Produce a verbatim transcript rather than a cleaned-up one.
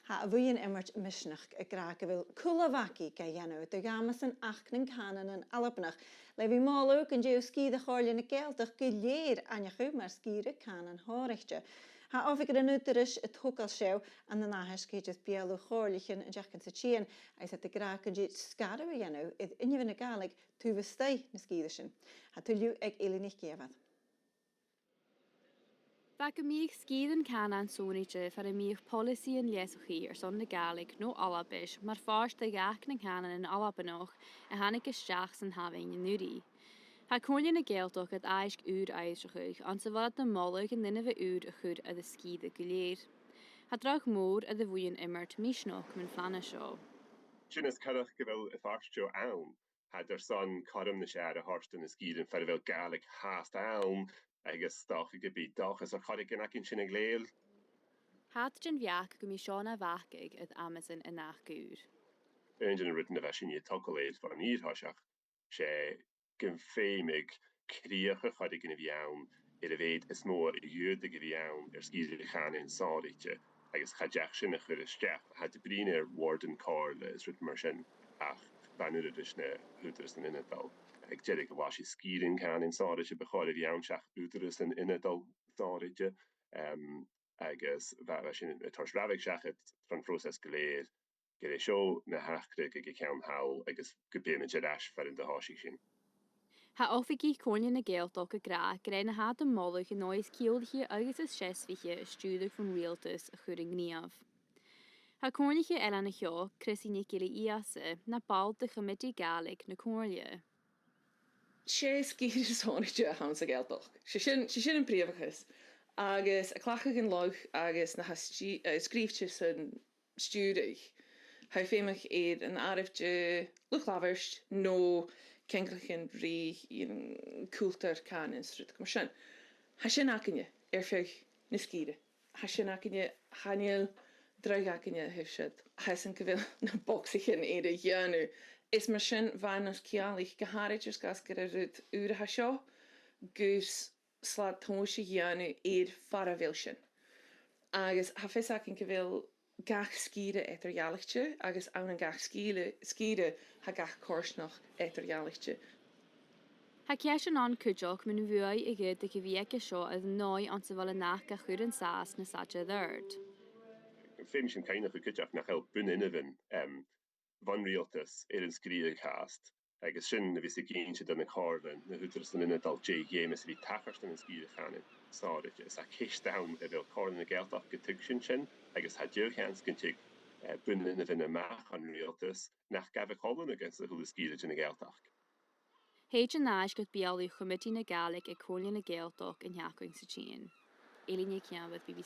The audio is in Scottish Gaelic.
Tha a' bhuidheann-iomairt Misneachd ag ràdh gu bheil cùl-bhagaidh ga dhèanamh de dh'amasan Achd nan Cànan Albannach, le bhith a' moladh gun deigheadh sgìre Chomhairle na Gàidhealtachd gu lèir aithneachadh mar sgìre cànain shònraichte. Tha oifigear an Ùghdarrais a' togail seo ann an aithisg a thèid air beulaibh chomhairlichean an t-seachdain sa tighinn, agus iad ag ràdh gun tèid sgaradh a dhèanamh air inbhe na Gàidhlig taobh a-staigh na sgìre sin. Tha tuilleadh aig Eilidh NicÌomhair. Bha gum biodh sgìrean cànain sònraichte far am biodh poileasaidhean leasachaidh airson na Gàidhlig no Albais mar phàirt de dh'Achd nan Cànan Albannach a thàinig a-steach san t-Samhain an-uiridh. Tha Comhairle na Gàidhealtachd air aithisg ùr fhoillseachadh anns a bheil iad a' moladh an inbhe ùr a chur air an sgìre gu lèir. Tha dragh mòr air a' bhuidheann-iomairt Misneachd mun phlana seo. Sin as coireach gu bheil am pàirt seo ann. Tha iad airson cothrom nas fheàrr a thoirt do na sgìrean far a bheil Gàidhlig fhathast ann, agus 's dòcha gum bi dòchas air choreigin againn sin a ghlèidheadh. Tha iad den bheachd gum bi seo na bhacadh air amasan an Achd ùir. Aon de na rudan a bha sinne a' togail air bhon fhìor thoiseach, 's e gum feumadh crìoch air choreigin a bhith ann air a' mheud as motha a dh'fhaodadh a bhith ann air sgìre chànain sònraichte, agus cha deach sin a chur a-steach. Tha iad a' bruidhinn air Bhòrd an Chomhairle is rudan mar sin, ach b' ann air adhart na h-ùghdarrasan ionadail. Aig deireadh an latha, 's e sgìrean cànain sònraichte bu chòir a bhith ann seach ùghdarrasan ionadail sònraichte, em, agus bha, bha sin a' toirt rabhadh seachad tron phròiseas gu lèir, gur e seo na thachradh aig a' cheann thall agus gum bitheamaid air ais far an do thòisich sinn. Tha oifigich Chomhairle na Gàidhealtachd ag ràdh gur e na tha iad a' moladh an dòigh as ciallaiche agus as seasmhaiche a stiùireadh bhon riaghaltas a chur an gnìomh. Tha comhairliche eile an seo, Chrissie NicGillÌosa, na ball de Chomataidh Gàidhlig na Comhairle. 'S e sgìre sònraichte a th' anns a' Ghàidhealtachd. 'S e sin, 's e sin am prìomhachas. Agus a' cleachdadh an lagh agus na tha stì-, eh, sgrìobhte san stiùireadh, tha e feumach air an àireamh de luchd-labhairt no ceanglaichean ri, you know, cultar, cànan is rudan mar sin. Tha sin againne air feadh na sgìre. Tha sin againne, chan eil dragh againne a thaobh siud. Tha fhios agam gu bheil na bogsaichean air a dhèanamh. Is mar sin, bha e nas ciallaiche, gu h-àraid air sgàth 's gur e rud ùr a tha seo, gus slad tomhais a dhèanamh air far a bheil sinn. Agus tha fios againn gu bheil gach sgìre eadar-dhealaichte, agus ann an gach sgìre, sgìre tha gach coimhearsnachd eadar-dhealaichte. Tha ceistean ann cuideachd mun bhuaidh a dh'fhaodadh a bhith aige seo air an dòigh anns a bheil an Achd ga chur an sàs nas fhaide air adhart. Feumaidh sinn cuimhneachadh cuideachd nach eil bun-inbhean, em, bhon riaghaltas air an sgrìobhadh fhathast, agus sin a bhios ag innse do na comhairlean na h-ùghdarrasan ionadail dè dh'fheumas a bhith tachairt ann an sgìre chànain sònraichte. Is tha ceist ann a bheil Comhairle na Gàidhealtachd a' tuigsinn sin, agus tha deagh sheans gun tig, eh, bun-inbhean a-mach on riaghaltas nach gabh a choileanadh anns a h-uile sgìre de na Gàidhealtachd. Thèid an aithisg air beulaibh Chomataidh na Gàidhlig aig Comhairle na Gàidhealtachd an t-seachdain sa tighinn. Eilidh NicÌomhair, B B C.